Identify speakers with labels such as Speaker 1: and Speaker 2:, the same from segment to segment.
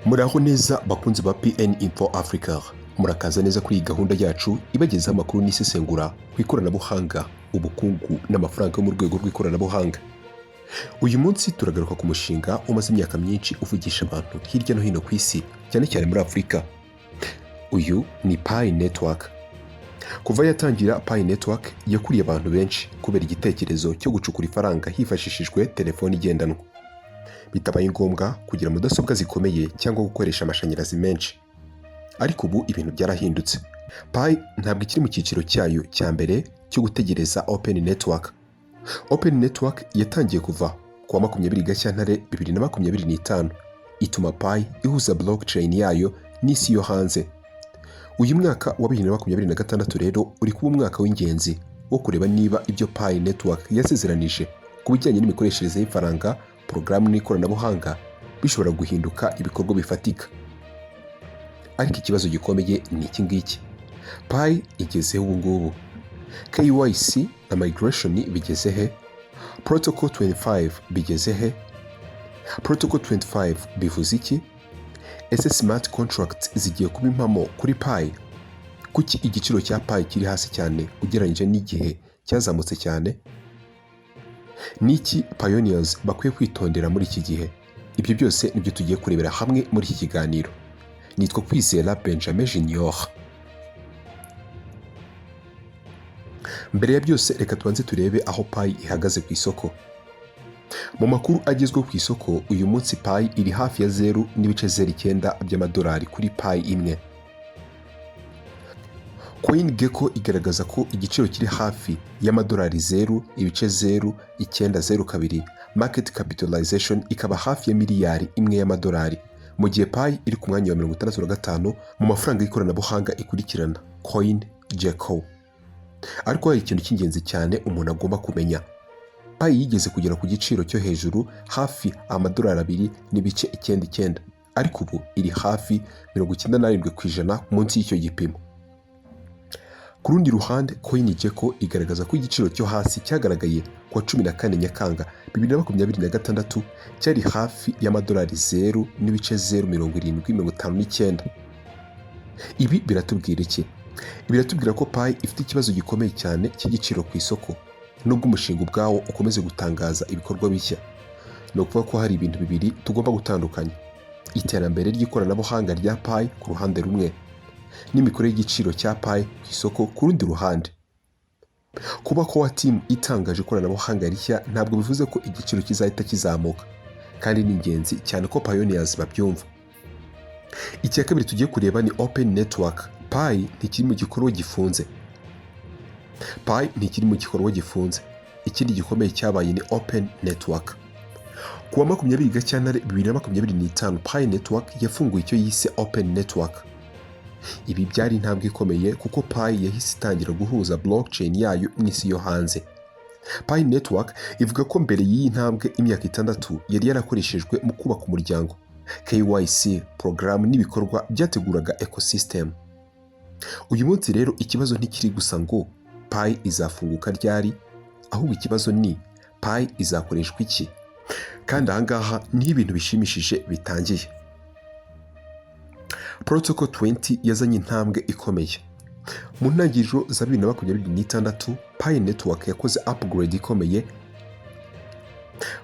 Speaker 1: Muraho neza bakunzi ba PN Info Africa, murakaza neza kuri iyi gahunda yacu ibagezaho amakuru n'isesengura ku ikoranabuhanga, ubukungu n'amafaranga yo mu rwego rw'ikoranabuhanga. Uyu munsi turagaruka ku mushinga umaze imyaka myinshi uvugisha abantu hirya no hino ku isi, cyane cyane muri Afurika. Uyu ni Pi Network. Kuva yatangira, Pi Network yakuriye abantu benshi kubera igitekerezo cyo gucukura ifaranga hifashishijwe telefoni igendanwa, bitabaye ngombwa kugira mudasobwa zikomeye cyangwa gukoresha amashanyarazi menshi. Ariko ubu ibintu byarahindutse. Pi ntabwo ikiri mu cyiciro cyayo cya mbere cyo gutegereza Open Network. Open Network yatangiye kuva ku wa 20 Gashyantare 2025, ituma Pi ihuza blockchain yayo n'isi yo hanze. Uyu mwaka wa 2026 rero uri kuba umwaka w'ingenzi wo kureba niba ibyo Pi Network yasezeranije ku bijyanye n'imikoreshereze y'ifaranga, porogaramu n'ikoranabuhanga bishobora guhinduka ibikorwa bifatika. Ariko ikibazo gikomeye ni iki ngiki: Pi igezeho ubu ngubu? KYC na migration bigeze he? Protocol 25 bigeze he? Protocol 25 bivuze iki? Ese smart contract zigiye kuba impamo kuri Pi? Kuki igiciro cya Pi kiri hasi cyane ugereranyije n'igihe cyazamutse cyane? Ni iki pioneers bakwiye kwitondera muri iki gihe? Ibyo byose nibyo tugiye kurebera hamwe muri iki kiganiro. Nitwa Kwizera Benjamin Junior. Mbere ya byose, reka tubanze turebe aho Pi ihagaze ku isoko. Mu makuru agezweho ku isoko uyu munsi, Pi iri hafi ya 0.09 by'amadolari kuri Pi imwe. CoinGecko igaragaza ko igiciro kiri hafi y'amadolari 0.0902, market capitalization ikaba hafi ya miliyari 1 y'amadolari, mu gihe Pi iri ku mwanya wa 65 mu mafaranga y'ikoranabuhanga ikurikirana CoinGecko. Ariko hari ikintu cy'ingenzi cyane umuntu agomba kumenya: Pi yigeze kugera ku giciro cyo hejuru, hafi amadolari 2.99, ariko ubu iri hafi 97% munsi y'icyo gipimo. Ku rundi ruhande, CoinGecko igaragaza ko igiciro cyo hasi cyagaragaye ku wa 14 Nyakanga 2026 cyari hafi y'amadolari 0.0759. Ibi biratubwira iki? Biratubwira ko Pi ifite ikibazo gikomeye cyane cy'igiciro ku isoko, nubwo umushinga ubwawo ukomeze gutangaza ibikorwa bishya. Ni ukuvuga ko hari ibintu bibiri tugomba gutandukanya: iterambere ry'ikoranabuhanga rya Pi ku ruhande rumwe, n'imikorere y'igiciro cya Pi ku isoko ku rundi ruhande. Kuba Core Team itangaje ikoranabuhanga rishya ntabwo bivuze ko igiciro kizahita kizamuka, kandi ni ingenzi cyane ko pioneers babyumva. Icya kabiri tugiye kureba ni Open Network. Pi ntikiri mu gikorwa gifunze. Pi ntikiri mu gikorwa gifunze. Ikindi gikomeye cyabaye ni Open Network. Ku wa 20 Gashyantare 2025, Pi Network yafunguye icyo yise Open Network. Ibi byari intambwe ikomeye kuko Pi yahise itangira guhuza blockchain yayo n'isi yo hanze. Pi Network ivuga ko mbere y'iyi ntambwe, imyaka 6 yari yarakoreshejwe mu kubaka umuryango, KYC, porogaramu n'ibikorwa byateguraga ecosystem. Uyu munsi rero ikibazo ntikiri gusa ngo Pi izafunguka ryari, ahubwo ikibazo ni: Pi izakoreshwa iki? Kandi ahangaha niho ibintu bishimishije bitangiye. Protocol 20 yazanye intambwe ikomeye. Mu ntangiriro za 2026, Pi Network yakoze upgrade ikomeye.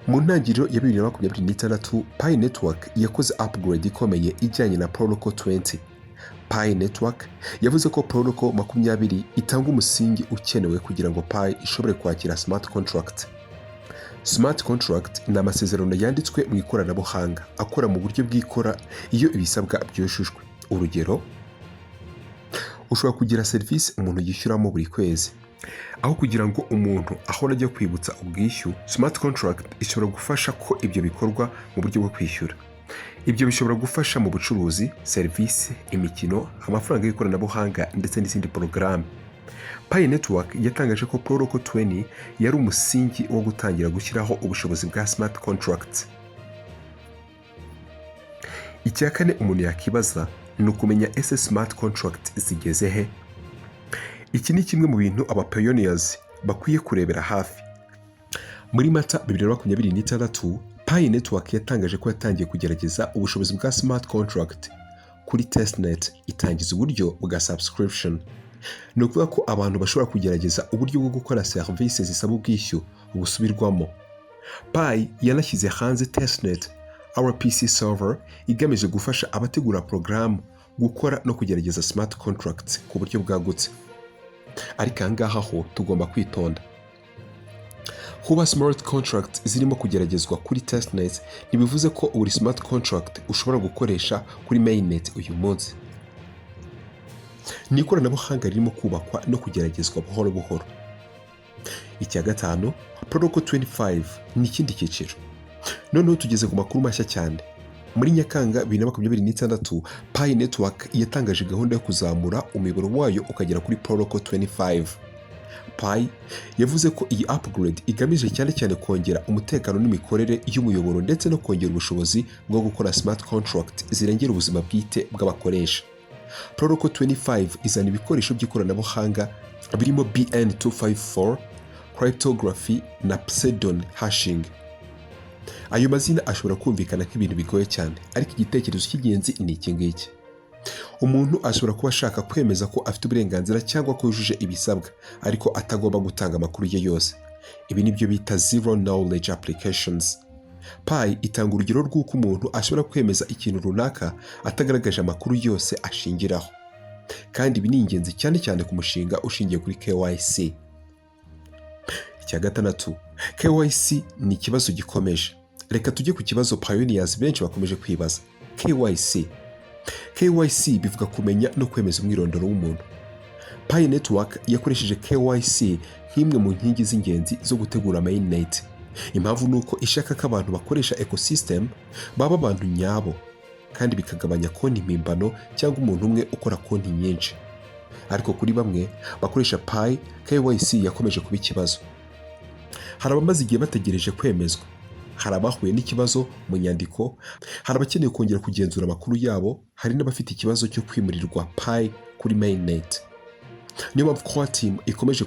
Speaker 1: Mu ntangiriro ya 2026, Pi Network yakoze upgrade ikomeye ijyanye na Protocol 20. Pi Network yavuze ko Protocol 20 itanga umusingi ukenewe kugira ngo Pi ishobore kwakira smart contract. Smart contract ni amasezerano yanditswe mu ikoranabuhanga akora mu buryo bwikora iyo ibisabwa byujujwe. Urugero, ushobora kugira serivisi umuntu yishyuramo buri kwezi. Aho kugira ngo umuntu ahore ajya kwibutsa ubwishyu, smart contract ishobora gufasha ko ibyo bikorwa mu buryo bwo kwishyura. Ibyo bishobora gufasha mu bucuruzi, serivisi, imikino, amafaranga y'ikoranabuhanga ndetse n'izindi porogaramu. Pi Network yatangaje ko Protocol 20 yari umusingi wo gutangira gushyiraho ubushobozi bwa smart contracts. Icya kane umuntu yakibaza ni ukumenya: ese smart contract zigeze he? Iki ni kimwe mu bintu aba pioneers bakwiye kurebera hafi. Muri Mata 2026, Pi Network yatangaje ko yatangiye kugerageza ubushobozi bwa smart contract kuri testnet, itangiza uburyo bwa subscription. Ni ukuvuga ko abantu bashobora kugerageza uburyo bwo gukora serivisi zisaba ubwishyu busubirwamo. Pi yanashyize hanze testnet RPC server igamije gufasha abategura porogaramu gukora no kugerageza smart contracts ku buryo bwagutse. Ariko aha ngaha ho tugomba kwitonda. Kuba smart contract zirimo kugeragezwa kuri testnet ntibivuze ko buri smart contract ushobora gukoresha kuri mainnet uyu munsi. Ni ikoranabuhanga ririmo kubakwa no kugeragezwa buhoro buhoro. Icya gatanu, Protocol 25 ni ikindi cyiciro. Noneho tugeze ku makuru mashya cyane. Muri Nyakanga 2026, Pi Network yatangaje gahunda yo kuzamura umuyoboro wayo ukagera kuri Protocol 25. Pi yavuze ko iyi upgrade igamije cyane cyane kongera umutekano n'imikorere y'umuyoboro, ndetse no kongera ubushobozi bwo gukora smart contract zirengera ubuzima bwite bw'abakoresha. Protocol 25 izana ibikoresho by'ikoranabuhanga birimo BN254 cryptography na pseudo hashing. Ayo mazina ashobora kumvikana nk'ibintu bigoye cyane, ariko igitekerezo cy'ingenzi ni iki ngiki: umuntu ashobora kuba ashaka kwemeza ko afite uburenganzira cyangwa ko yujuje ibisabwa, ariko atagomba gutanga amakuru ye yose. Ibi ni byo bita zero knowledge applications. Pi itanga urugero rw'uko umuntu ashobora kwemeza ikintu runaka atagaragaje amakuru yose ashingiraho, kandi ibi ni ingenzi cyane cyane ku mushinga ushingiye kuri KYC. Icya gatandatu, KYC ni ikibazo gikomeje. Reka tujye ku kibazo pioneers benshi bakomeje kwibaza: KYC. KYC bivuga kumenya no kwemeza umwirondoro w'umuntu. Pi Network yakoresheje KYC nk'imwe mu nkingi z'ingenzi zo gutegura mainnet. Impamvu ni uko ishaka ko abantu bakoresha ecosystem baba abantu nyabo, kandi bikagabanya konti mpimbano cyangwa umuntu umwe ukora konti nyinshi. Ariko kuri bamwe bakoresha Pi, KYC yakomeje kuba ikibazo. Hari abamaze igihe bategereje kwemezwa, hari abahuye n'ikibazo mu nyandiko, hari abakeneye kongera kugenzura amakuru yabo, hari n'abafite ikibazo cyo kwimurirwa Pi kuri mainnet. Niyo mpamvu core team ikomeje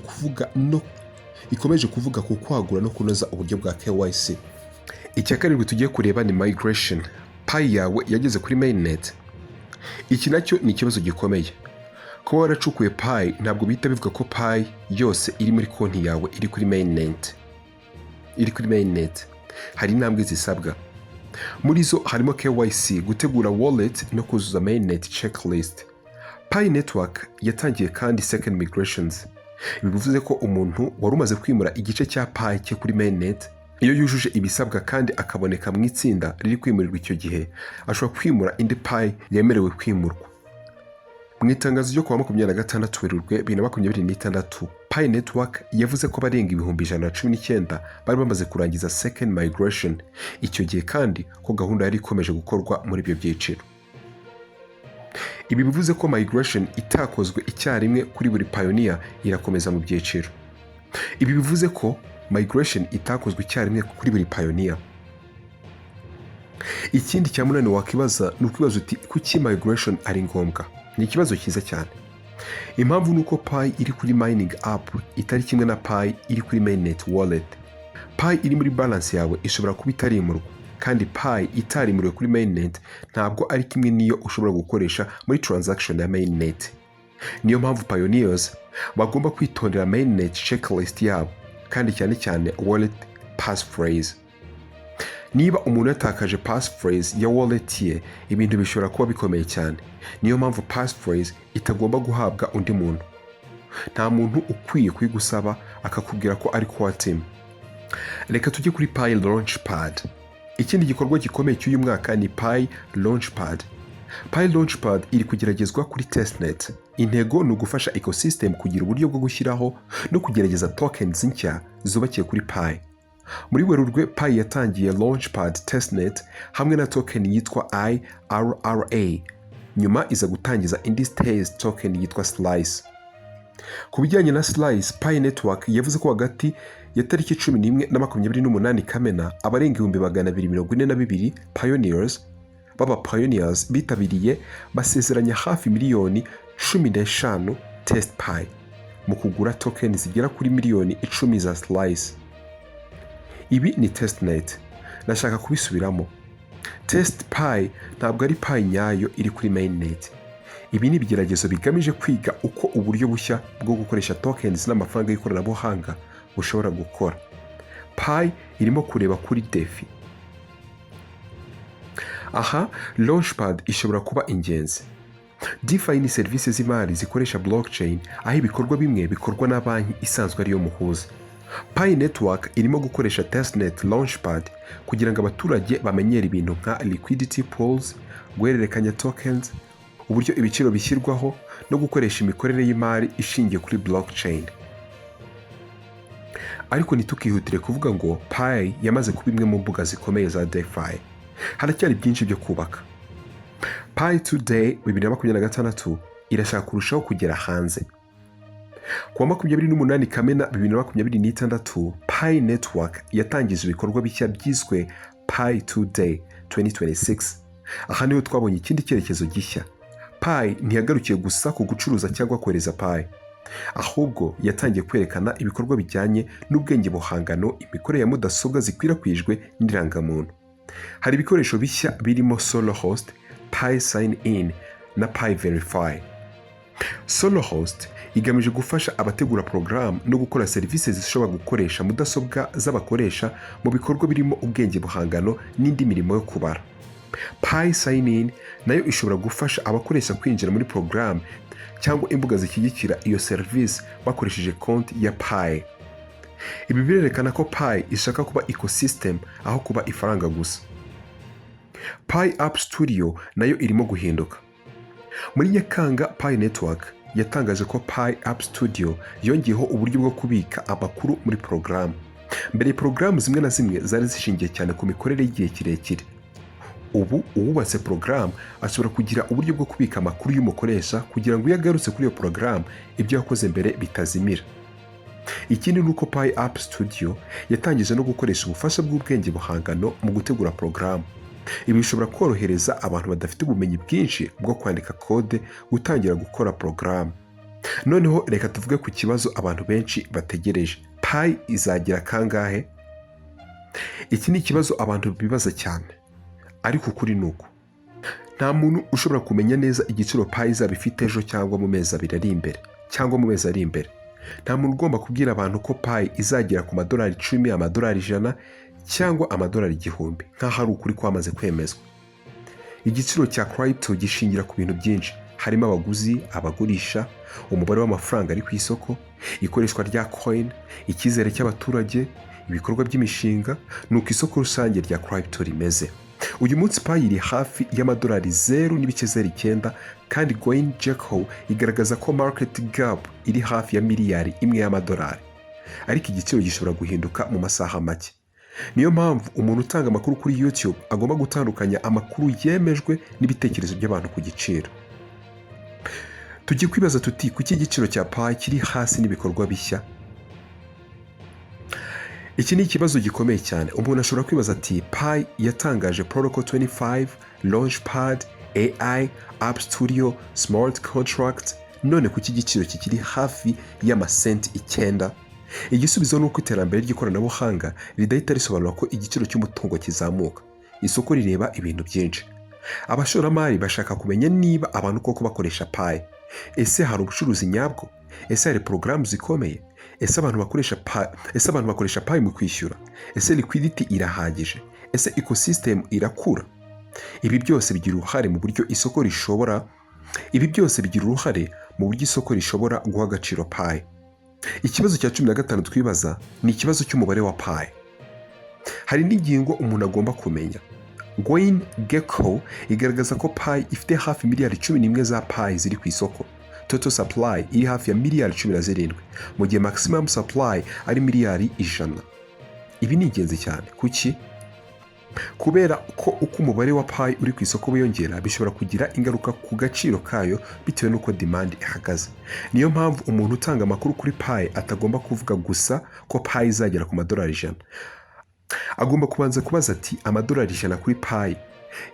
Speaker 1: kuvuga ku kwagura no kunoza uburyo bwa KYC. Icya karindwi tugiye kureba ni migration. Pi yawe yageze kuri mainnet? Iki nacyo ni ikibazo gikomeye. Kuba waracukuye Pi ntabwo bihita bivuga ko Pi yose iri muri konti yawe iri kuri mainnet. Hari intambwe zisabwa. Muri zo harimo KYC, gutegura wallet no kuzuza mainnet checklist. Pi Network yatangiye kandi second migrations. Ibi bivuze ko umuntu wari umaze kwimura igice cya Pi cye kuri mainnet, iyo yujuje ibisabwa kandi akaboneka mu itsinda riri kwimurirwa icyo gihe, ashobora kwimura indi Pi yemerewe kwimurwa. Mu itangazo ryo kuwa 26 Werurwe 2026, Pi Network yavuze ko abarenga 119,000 bari bamaze kurangiza second migration icyo gihe, kandi ko gahunda yari ikomeje gukorwa muri ibyo byiciro. Ibi bivuze ko migration itakozwe icyarimwe kuri buri pioneer, irakomeza mu byiciro. Ibi bivuze ko migration itakozwe icyarimwe kuri buri pioneer. Ikindi cya munani wakwibaza ni ukwibaza uti: "Kuki migration ari ngombwa?" Ni ikibazo cyiza cyane. Impamvu ni uko Pi iri kuri mining app itari kimwe na Pi iri kuri mainnet wallet. Pi iri muri balance yawe ishobora kuba itarimurwa, kandi Pi itarimuriwe kuri mainnet ntabwo ari kimwe n'iyo ushobora gukoresha muri transaction ya mainnet. Niyo mpamvu pioneers bagomba kwitondera mainnet checklist yabo, kandi cyane cyane wallet passphrase. Niba umuntu yatakaje passphrase ya wallet ye, ibintu bishobora kuba bikomeye cyane. Niyo mpamvu passphrase itagomba guhabwa undi muntu. Nta muntu ukwiye kuyigusaba akakubwira ko ari core team. Reka tujye kuri Pi Launchpad. Ikindi gikorwa gikomeye cy'uyu mwaka ni Pi Launchpad. Pi Launchpad iri kugeragezwa kuri testnet. Intego ni ugufasha ecosystem kugira uburyo bwo gushyiraho no kugerageza tokens nshya zubakiye kuri Pi. Muri Werurwe, Pi yatangiye Launchpad testnet hamwe na token yitwa IRRA, nyuma iza gutangiza indi test token yitwa Slice. Ku bijyanye na Slice, Pi Network yavuze ko hagati ya tariki 11 na 28 Kamena, abarenga 242,000 pioneers baba pioneers bitabiriye, basezeranya hafi miliyoni 15 test Pi mu kugura token zigera kuri miliyoni 10 za Slice. Ibi ni testnet. Ndashaka kubisubiramo: test Pi ntabwo ari Pi nyayo iri kuri mainnet. Ibi ni ibigeragezo bigamije kwiga uko uburyo bushya bwo gukoresha tokens n'amafaranga y'ikoranabuhanga bushobora gukora. Pi irimo kureba kuri DeFi. Aha Launchpad ishobora kuba ingenzi. DeFi ni serivisi z'imari zikoresha blockchain, aho ibikorwa bimwe bikorwa na banki isanzwe ariyo muhuza. Pi Network irimo gukoresha testnet Launchpad kugira ngo abaturage bamenyere ibintu nka liquidity pools, guhererekanya tokens, uburyo ibiciro bishyirwaho no gukoresha imikorere y'imari ishingiye kuri blockchain. Ariko ntitukihutire kuvuga ngo Pi yamaze kuba imwe mu mbuga zikomeye za DeFi. Haracyari byinshi byo kubaka. Pi Today 2026 irashaka kurushaho kugera hanze. Ku wa 28 Kamena 2026, Pi Network yatangije ibikorwa bishya byiswe Pi Today 2026. Aha niho twabonye ikindi cyerekezo gishya. Pi ntiyagarukiye gusa ku gucuruza cyangwa kohereza Pi, ahubwo yatangiye kwerekana ibikorwa bijyanye n'ubwenge buhangano, imikorere ya mudasobwa zikwirakwijwe n'irangamuntu. Hari ibikoresho bishya birimo Solo Host, Pi Sign In na Pi Verify. Solo Host igamije gufasha abategura porogaramu no gukora serivisi zishobora gukoresha mudasobwa z'abakoresha mu bikorwa birimo ubwenge buhangano n'indi mirimo yo kubara. Pi Sign In nayo ishobora gufasha abakoresha kwinjira muri porogaramu cyangwa imbuga zishyigikira iyo serivisi bakoresheje konti ya Pi. Ibi birerekana ko Pi ishaka kuba ecosystem aho kuba ifaranga gusa. Pi App Studio nayo irimo guhinduka. Muri Nyakanga, Pi Network yatangaje ko Pi App Studio yongeyeho uburyo bwo kubika amakuru muri porogaramu. Mbere, porogaramu zimwe na zimwe zari zishingiye cyane ku mikorere y'igihe kirekire. Ubu uwubatse porogaramu ashobora kugira uburyo bwo kubika amakuru y'umukoresha kugira ngo iyo agarutse kuri iyo porogaramu, ibyo yakoze mbere bitazimira. Ikindi ni uko Pi App Studio yatangije no gukoresha ubufasha bw'ubwenge buhangano mu gutegura porogaramu. Ibi bishobora korohereza abantu badafite ubumenyi bwinshi bwo kwandika kode gutangira gukora porogaramu. Noneho reka tuvuge ku kibazo abantu benshi bategereje: Pi izagira kangahe? Iki ni ikibazo abantu bibaza cyane, ariko ukuri ni uku: nta muntu ushobora kumenya neza igiciro Pi izaba ifite ejo cyangwa mu mezi 2 ari imbere cyangwa mu mezi ari imbere. Nta muntu ugomba kubwira abantu ko Pi izagera ku madolari 10, amadolari 100 cyangwa amadolari 1000 nk'aho ari ukuri kwamaze kwemezwa. Igiciro cya crypto gishingira ku bintu byinshi, harimo abaguzi, abagurisha, umubare w'amafaranga ari ku isoko, ikoreshwa rya coin, icyizere cy'abaturage, ibikorwa by'imishinga. Ni uko isoko rusange rya crypto rimeze. Uyu munsi Pi iri hafi y'amadolari 0.09, kandi CoinGecko igaragaza ko market cap iri hafi ya miliyari 1 y'amadolari, ariko igiciro gishobora guhinduka mu masaha make. Niyo mpamvu umuntu utanga amakuru kuri YouTube agomba gutandukanya amakuru yemejwe n'ibitekerezo by'abantu ku giciro. Tujye kwibaza tuti: kuki igiciro cya Pi kiri hasi n'ibikorwa bishya? Iki ni ikibazo gikomeye cyane. Umuntu ashobora kwibaza ati: Pi yatangaje Protocol 25, Launchpad, AI App Studio, smart contract, none kuki igiciro kikiri hafi y'amasenti 9? Igisubizo ni uko iterambere ry'ikoranabuhanga ridahita risobanura ko igiciro cy'umutungo kizamuka. Isoko rireba ibintu byinshi. Abashoramari bashaka kumenya niba abantu koko bakoresha Pi. Ese hari ubucuruzi nyabwo? Ese hari porogaramu zikomeye? Ese abantu bakoresha Pi mu kwishyura? Ese liquidity irahagije? Ese ecosystem irakura? Ibi byose bigira uruhare mu buryo isoko rishobora guha agaciro Pi. Ikibazo cya 15 twibaza ni ikibazo cy'umubare wa Pi. Hari n'ingingo umuntu agomba kumenya. CoinGecko igaragaza ko Pi ifite hafi miliyari 11 za Pi ziri ku isoko. Total supply iri hafi ya miliyari 17, mu gihe maximum supply ari miliyari 100. Ibi ni ingenzi cyane. Kuki? Kubera ko uko umubare wa Pi uri ku isoko wiyongera, bishobora kugira ingaruka ku gaciro kayo bitewe n'uko demand ihagaze. Niyo mpamvu umuntu utanga amakuru kuri Pi atagomba kuvuga gusa ko Pi izagera ku madolari 100. Agomba kubanza kubaza ati: amadolari 100 kuri Pi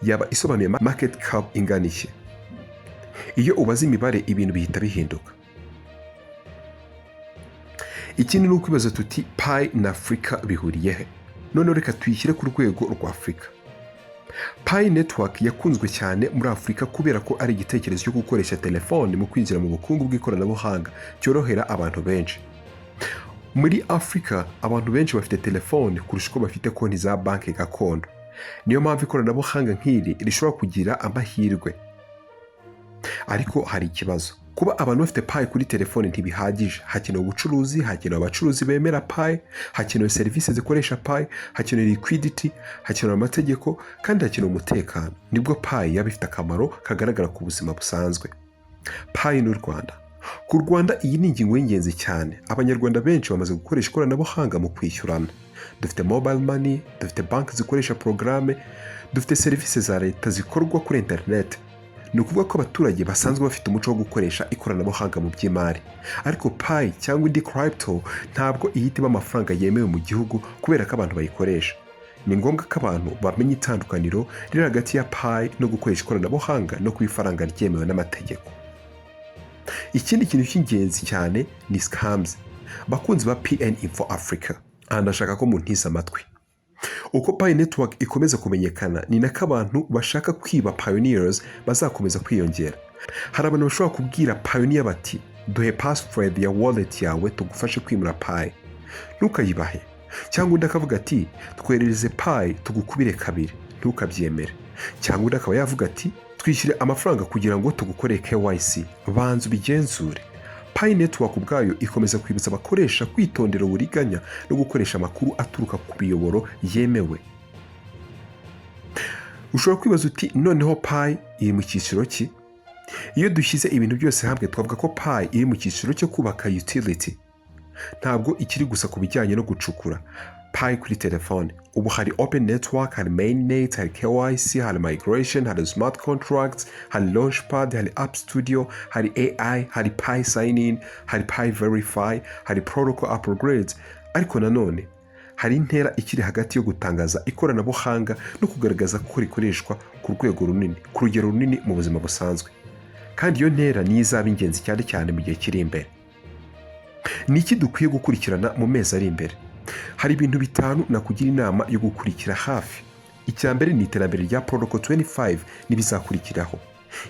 Speaker 1: yaba isobanuye market cap ingana iki? Iyo ubaze imibare, ibintu bihita bihinduka. Ikindi ni ukwibaza tuti: Pi na Afurika bihuriye he? Noneho reka tuyishyire ku rwego rwa Afurika. Pi Network yakunzwe cyane muri Afurika kubera ko ari igitekerezo cyo gukoresha telefone mu kwinjira mu bukungu bw'ikoranabuhanga cyorohera abantu benshi. Muri Afurika, abantu benshi bafite telefone kurusha uko bafite konti za banki gakondo. Niyo mpamvu ikoranabuhanga nk'iri rishobora kugira amahirwe. Ariko hari ikibazo: kuba abantu bafite Pi kuri telefone ntibihagije. Hakenewe ubucuruzi, hakenewe abacuruzi bemera Pi, hakenewe serivisi zikoresha Pi, hakenewe liquidity, hakenewe amategeko kandi hakenewe umutekano. Nibwo Pi yaba ifite akamaro kagaragara ku buzima busanzwe. Pi n'u Rwanda: ku Rwanda, iyi ni ingingo y'ingenzi cyane. Abanyarwanda benshi bamaze gukoresha ikoranabuhanga mu kwishyurana. Dufite mobile money, dufite banki zikoresha porogaramu, dufite serivisi za leta zikorwa kuri interineti. Ni ukuvuga ko abaturage basanzwe bafite umuco wo gukoresha ikoranabuhanga mu by'imari. Ariko Pi cyangwa indi crypto ntabwo ihita iba amafaranga yemewe mu gihugu kubera ko abantu bayikoresha. Ni ngombwa ko abantu bamenya itandukaniro riri hagati ya Pi no gukoresha ikoranabuhanga no kuba ifaranga ryemewe n'amategeko. Ikindi kintu cy'ingenzi cyane ni scams. Bakunzi ba PN Info Africa, aha ndashaka ko muntiza amatwi. Uko Pi Network ikomeza kumenyekana, ni nako abantu bashaka kwiba pioneers bazakomeza kwiyongera. Hari abantu bashobora kubwira pioneer bati: "Duhe password ya wallet yawe tugufashe kwimura Pi." Ntukayibahe. Cyangwa undi akavuga ati: "Twoherereze Pi tugukubire kabiri." Ntukabyemere. Cyangwa undi akaba yavuga ati: "Twishyure amafaranga kugira ngo tugukorere KYC." Banza ubigenzure. Pi Network ubwayo ikomeza kwibutsa abakoresha kwitondera uburiganya no gukoresha amakuru aturuka ku miyoboro yemewe. Ushobora kwibaza uti: "Noneho Pi iri mu cyiciro ki?" Iyo dushyize ibintu byose hamwe, twavuga ko Pi iri mu cyiciro cyo kubaka utility. Ntabwo ikiri gusa ku bijyanye no gucukura Pi kuri telefone. Ubu hari open network, hari mainnet, hari KYC, hari migration, hari smart contracts, hari launchpad, hari app studio, hari AI, hari Pi sign in, hari Pi Verify, hari protocol upgrades. Ariko nanone hari intera ikiri hagati yo gutangaza ikoranabuhanga no kugaragaza ko rikoreshwa ku rwego runini, ku rugero runini mu buzima busanzwe. Kandi iyo ntera niyo izaba ingenzi cyane cyane mu gihe kiri imbere. Ni iki dukwiye gukurikirana mu mezi ari imbere? Hari ibintu bitanu nakugira inama yo gukurikira hafi. Icya mbere ni iterambere rya Protocol 25 n'ibizakurikiraho.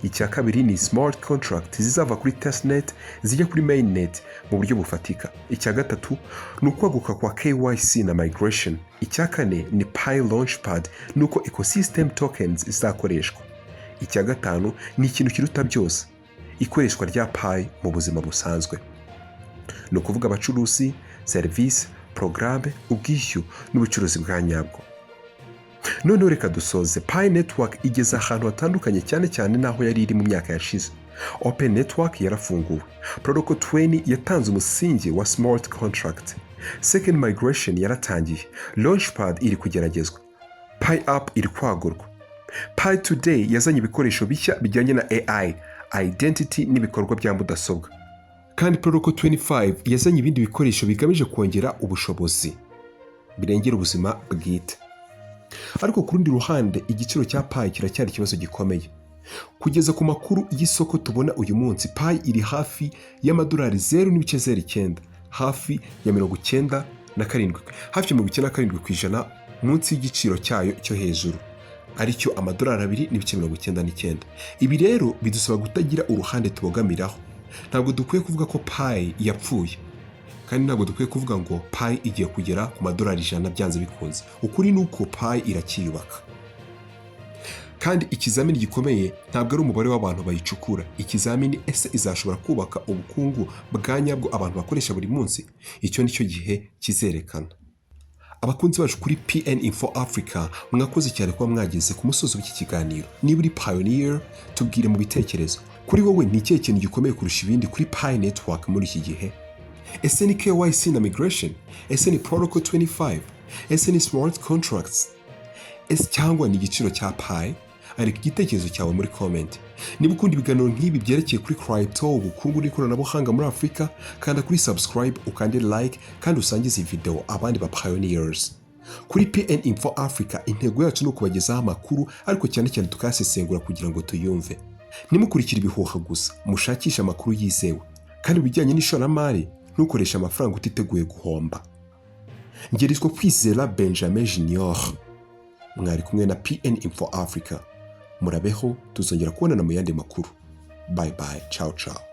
Speaker 1: Icya kabiri ni smart contract zizava kuri testnet zijya kuri mainnet mu buryo bufatika. Icya gatatu ni ukwaguka kwa KYC na migration. Icya kane ni Pi Launchpad n'uko ecosystem tokens zizakoreshwa. Icya gatanu ni ikintu kiruta byose: ikoreshwa rya Pi mu buzima busanzwe, ni ukuvuga abacuruzi, serivisi, porogaramu, ubwishyu n'ubucuruzi bwa nyabwo. Noneho reka dusoze. Pi Network igeze ahantu hatandukanye cyane cyane n'aho yari iri mu myaka yashize. Open network yarafunguwe, Protocol 20 yatanze umusingi wa smart contract, second migration yaratangiye, launchpad iri kugeragezwa, Pi app iri kwagurwa, Pi Today yazanye ibikoresho bishya bijyanye na AI, identity n'ibikorwa bya mudasobwa, kandi Protocol 25 yazanye ibindi bikoresho bigamije kongera ubushobozi birengera ubuzima bwite. Ariko ku rundi ruhande, igiciro cya Pi kiracyari ikibazo gikomeye. Kugeza ku makuru y'isoko tubona uyu munsi, Pi iri hafi y'amadolari 0.09, hafi ya 97, hafi ya 97% munsi y'igiciro cyayo cyo hejuru, aricyo amadolari 2.99. Ibi rero bidusaba kutagira uruhande tubogamiraho. Ntabwo dukwiye kuvuga ko Pi yapfuye, kandi ntabwo dukwiye kuvuga ngo Pi igiye kugera ku madolari 100 byanze bikunze. Ukuri ni uko Pi iracyiyubaka, kandi ikizamini gikomeye ntabwo ari umubare w'abantu bayicukura. Ikizamini: ese izashobora kubaka ubukungu bwa nyabwo abantu bakoresha buri munsi? Icyo ni cyo gihe kizerekana. Abakunzi bacu kuri PN Info Africa, mwakoze cyane kuba mwageze ku musozi w'iki kiganiro. Niba uri pioneer, tubwire mu bitekerezo: kuri wowe ni ikihe kintu gikomeye kurusha ibindi kuri Pi Network muri iki gihe? Ese ni KYC na migration? Ese ni Protocol 25? Ese ni smart contracts? Ese cyangwa ni igiciro cya Pi? Andika igitekerezo cyawe muri comment. Niba ukunda ibiganiro nk'ibi byerekeye kuri crypto, ubukungu n'ikoranabuhanga muri Afurika, kanda kuri subscribe, ukande like kandi usangize iyi video abandi ba pioneers. Kuri PN Info Africa, intego yacu ni ukubagezaho amakuru, ariko cyane cyane tukayasesengura kugira ngo tuyumve. Ntimukurikire ibihuha gusa, mushakishe amakuru yizewe. Kandi mu bijyanye n'ishoramari, ntukoreshe amafaranga utiteguye guhomba. Ngerizwa Kwizera Benjamin Junior, mwari kumwe na PN Info Africa. Murabeho, tuzongera kubonana mu yandi makuru. Bye bye, ciao ciao.